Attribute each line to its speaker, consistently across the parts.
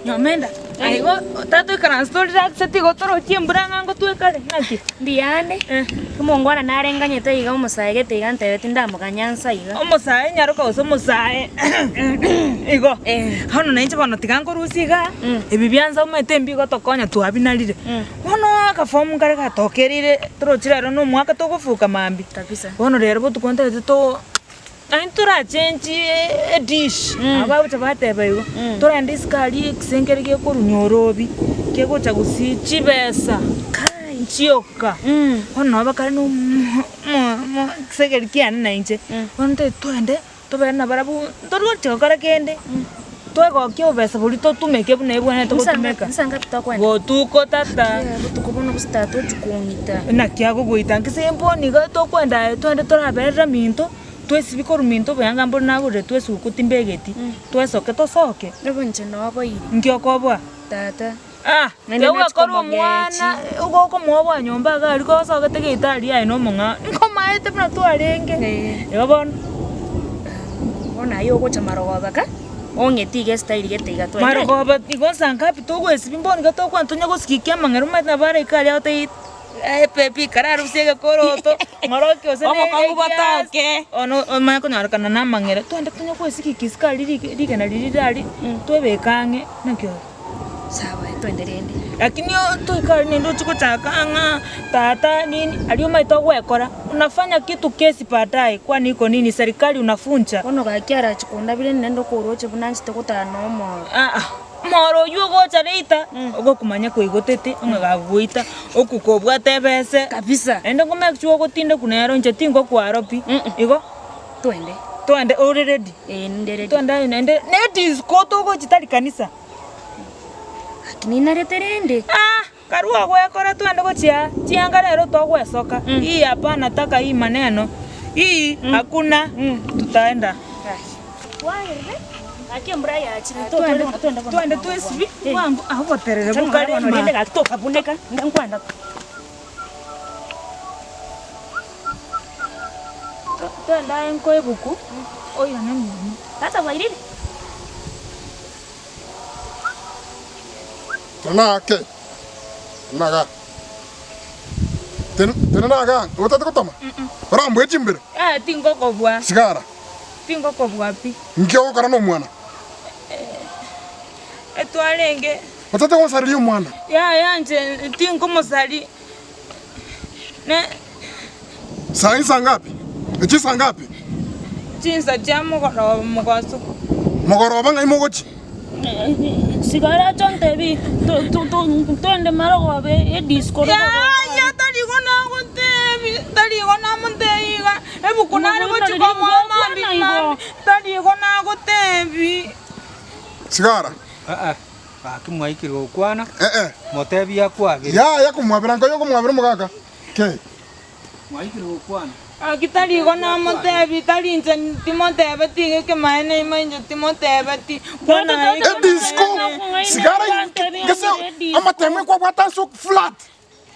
Speaker 1: Nyomenda, aye igo tata oikaranse orelaxete igo torochi embura ng'a ngotwekare, naki?
Speaker 2: Mbuyande, omongwana narenganyete iga omosae gete iga antebeti ndamoganya nsa iga.
Speaker 1: Omosae nyaroka gose omosae igo, bono nainche bono tiga nkorusie igaa, ebi biansa omanyete ebi bigotokonya twabinarire. Bono akafomu nkare gatokereire torochi rero na omwaka togofuka mambia.
Speaker 2: Kabisa.
Speaker 1: Bono rero botuko ntagete to. Naende torachenchie edish, nabo bagocha bateba igo, torende isiko aria ekise nkere gekorwa nyorobi, kegocha gusii chibesa chioka, bono nabo bakare na omo omo ekesegeri kiane na inche, bono ntagete togende tobere nabarabwo ntoruoti gokora kende, twegokie obobesa boria totumeke buna ebwenerete gotumeka,
Speaker 2: Nsa ngapi tokoenda?
Speaker 1: botuko tata.
Speaker 2: Botuko bono gose tata ochia kong'ita.
Speaker 1: Naki agogoita nkise mboni iga tokwenda aye twende toraberera minto. Twesibie korwa minto oboyanga mbore nagorire twesuku timbegeti, twesoke tosoke.
Speaker 2: Nabo inche noboire.
Speaker 1: Inki okoboa?
Speaker 2: Tata.
Speaker 1: Ah,
Speaker 2: Naende
Speaker 1: tiga
Speaker 2: nachia
Speaker 1: ogakora omwana,
Speaker 2: komogechi.
Speaker 1: igo okomoboa nyomba iga aria gosogete geita aria aye na omong'ao, nkomaete buna twarenge.
Speaker 2: Eh.
Speaker 1: Igo bono.
Speaker 2: Bono aye ogocha marogoba ka, ong'ete iga estyle gete iga twende.
Speaker 1: Marogoba igo nsa ngapi togoesibia mbono iga tokwana tonya gosikia amang'era omanyete nabo araike aria agotebi. Epepi kararusie egekoroto, ng'oroki gose ne
Speaker 3: Obokong'u
Speaker 1: egiasi,
Speaker 3: botoke.
Speaker 1: ono omanye konyorekana na amang'era. Twende tonya goesika ekisiko aria rig- rigena riria rire aria, twebeke ang'e, naki ore?
Speaker 2: Sawa twende rende.
Speaker 1: Lakini o toika aria naende ochie gochaka ng'a tata nini, aria omanyete ogwekora, unafanya kitu kesi baadaye kwani iko nini serikali unafunja.
Speaker 2: Bono gaki arache kondabire naende okoroche buna nchete gotara na omoro.
Speaker 1: Aa. Omoro oyio ogocha later, ogokomanya koigotete onye gagogoita, okokobwata ebese,
Speaker 2: Kabisa.
Speaker 1: naende ngo make sure ogotindekwa nero inche tingokwaro pi, igo
Speaker 2: Twende.
Speaker 1: twende ore ready?
Speaker 2: Ee ninde ready.
Speaker 1: Twende aye naende na edisco togochia tari kanisa.
Speaker 2: Gaki ninarete rende.
Speaker 1: Ah! Karue ogwekora twende gochia chianga rero togwesoka, hii hapana taka hii maneno, hii hakuna tutaenda. Twende twesibie bwango abwo boterere bokare ma. Twende aye nkoe ebuku oirane nyuma.
Speaker 4: Tenena ake, tenena igaa. Ten- Tenena igaa, otagete gotama? Orambue chimbero?
Speaker 1: Yaya tingokobua.
Speaker 4: Sigara.
Speaker 1: Tingokobua pi.
Speaker 4: Inki ogokora nomwana?
Speaker 1: Etwarenge.
Speaker 4: Otagete gonsareria omwana?
Speaker 1: Yaya inche tinkomosari. Ne.
Speaker 4: Saa insa ngapi? Echinsa ngapi?
Speaker 1: Chinsa chia mogoroba mogoso.
Speaker 4: Mogoroba ng'ai mogochia?
Speaker 2: Sigara ache ontebi twende marogoba edisco
Speaker 1: Yaya tari igo nagotebi, tari igo namotebi iga, ebuku nare gochia komoa mambia mambia, tari igo nagotebi.
Speaker 4: Sigara.
Speaker 5: Aa, gaki mwaikire gokwana,
Speaker 4: Eh-eh.
Speaker 5: motebie akwabere.
Speaker 4: Yaya komwabera nkoyo okomwabera omogaka. Kei.
Speaker 5: Mwaikire gokwana.
Speaker 1: Gaki tari igo namotebi, tari inche timotebeti iga ekemaene ime inche timotebeti. Bono aye
Speaker 4: Edisco, sigara gese amatemo ekwabwate ase flat,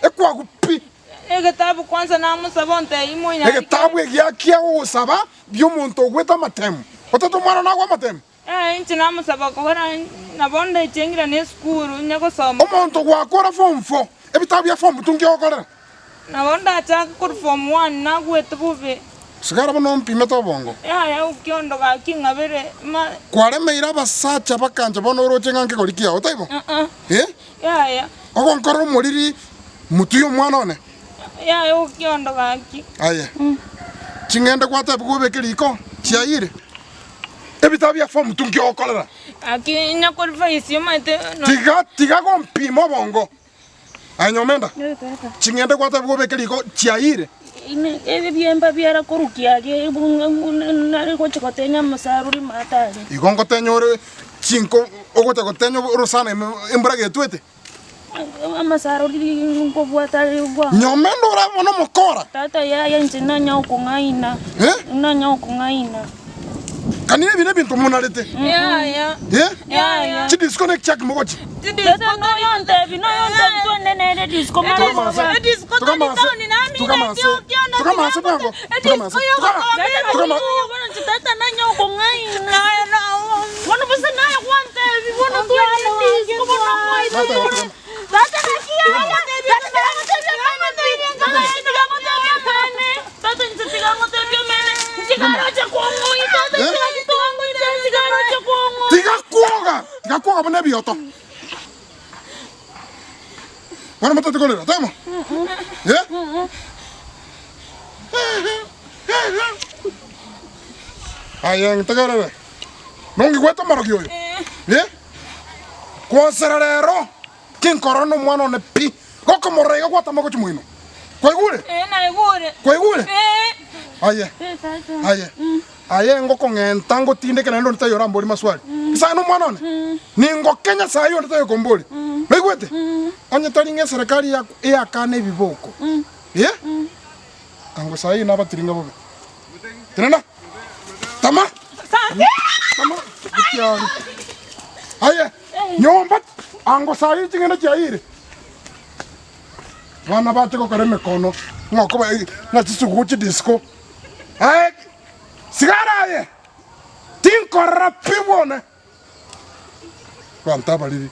Speaker 4: ekwagu pi.
Speaker 1: Egetabu kwanza namosaba ontebie moino
Speaker 4: Egetabu egiakia ogosaba biomonto ogwete amatemo. Otete omwana nagwe amatemo.
Speaker 1: Ee, inche namosaba kogera nabo ndaichengire nesukuru inye gosoma.
Speaker 4: Omonto gwakora form four, ebitabu bia form two nki ogokorera?
Speaker 1: Nabo ndachake korwa form one nagwete bobe.
Speaker 4: Sigara bono ompimete obongo.
Speaker 1: Yaya okiondo gaki ng'abere ma.
Speaker 4: Kwaremeire abasacha bakancha bono oroche ng'a nkegori kiao, taibo?
Speaker 1: Uh-uh.
Speaker 4: Eh?
Speaker 1: Yaya.
Speaker 4: Ogonkorera omoriri motwe y'omwana one.
Speaker 1: Yaya okiondo gaki.
Speaker 4: Aye. Ching'ende gwatebigwa obeke riko, chiayire. Ebitabo bia form two nki ogokorera?
Speaker 1: Gaki nyakorivais omanyete no.
Speaker 4: Tiga tiga gompima obongo. Aye nyomenda, ching'ende gwatebigwa obeke riko chiayire.
Speaker 2: Ebiemba biara korukia aria nare gocha gotenya omosaruri maate aria.
Speaker 4: Igo ngotenya ore chinko ogocha gotenya orosana ime embura getwete.
Speaker 2: Amasaruri nkobwata are bwango.
Speaker 4: Nyomenda orabe bono omokora.
Speaker 2: Tata yaya inche nanya okong'aina,
Speaker 4: Eh?
Speaker 2: nanya okong'aina.
Speaker 4: Kani ebi nebinto monarete.
Speaker 1: Yaya.
Speaker 4: Eh?
Speaker 1: Yaya.
Speaker 4: Chidisco ne chiaki mogochi.
Speaker 2: Tata noyontebi noyontebi twende nere disco
Speaker 4: Tukamase.
Speaker 1: Edisco tari
Speaker 4: Tukamase.
Speaker 1: taoni nami
Speaker 4: Tukamase.
Speaker 1: okiondo
Speaker 4: Tukamase bwango. Tukamase. Tukama. Tukama.
Speaker 2: Tata nanya okong'aina.
Speaker 1: Naye na.
Speaker 2: Tata naki yaya. Tata tiga ngotebie amaene. Tata inche tiga ngotebie amaene. Nchigaroche kong'oi tata
Speaker 4: Eh?
Speaker 2: tiga ngoite nchigaroche kong'oi.
Speaker 4: Tiga kwoga, tiga kwoga buna ebioto. Bono motete korera, temo. Eh? Aye ntegerere. Nongigwete omorogi oyo? Eh? Gwosera rero, tinkorora nomwana one pi. Gokomorora iga gwatama gochia moino. Kwaigure?
Speaker 1: Eh, naigure.
Speaker 4: Kwaigure?
Speaker 1: Eh.
Speaker 4: Aye. Aye. Aye ngokong'enta ngotindeke naende onde taiyo orambori maswali. Isaya nomwana one? Ningokenya saii onde taiyo okombori. Noigwete? Onye tari ng'a eserekari eyakana ebiboko. Eh? Ango saii nabatiringa bobe. Tenena. Tama. Tama. Ekiaru. Aye, nyomba ango saii ching'ende chiaire. Abana bache gokora emekono ng'a okoba ng'a chisuguku chidisco. Aye, sigara aye! Tinkorora pi bwone. Abanto abariri.